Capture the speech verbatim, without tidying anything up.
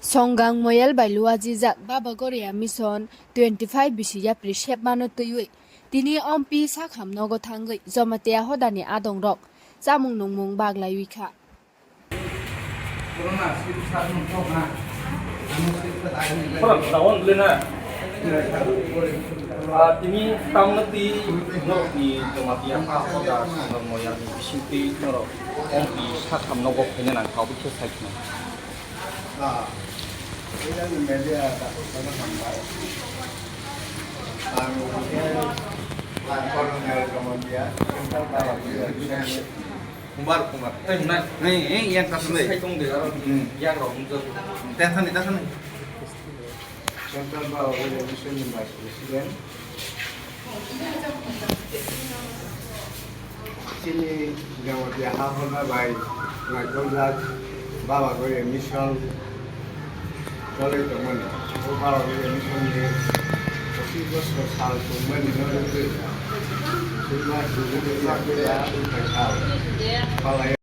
Songang Moyal bai luajijak Baba Goria Mission twenty five bisi yapri sepmano twiwi tini ompi sakham nogo thangwi Jamatia hodani adongrok chamung nungmung baglaiwi kha. Ah, tini tamno twi norokni Jamatia ha hoda Songang Moyalni bisingtwi norok ompi sakham nogo phaina nangkha, obo khe sai khna. Ah, ini media tak sana sampai. Ang, ang Colonel Jamatia, Central Power Reservation. Kumar, Kumar. Eh, na. Eh, eh, yang kasih. Sai tong de, aro. Hmm. Yang rok, muncul. Teh, sana, teh, sana. Central Power Reservation ni Vice President. Chini Jamatia ha hoda bai naitoljak Baba Goria Mission cholwi tongmani. O Baba Goria Mission ni pochis bosor sal tongmani no rwgwi chwngma chwngwi ya ya wngkha sal. Palai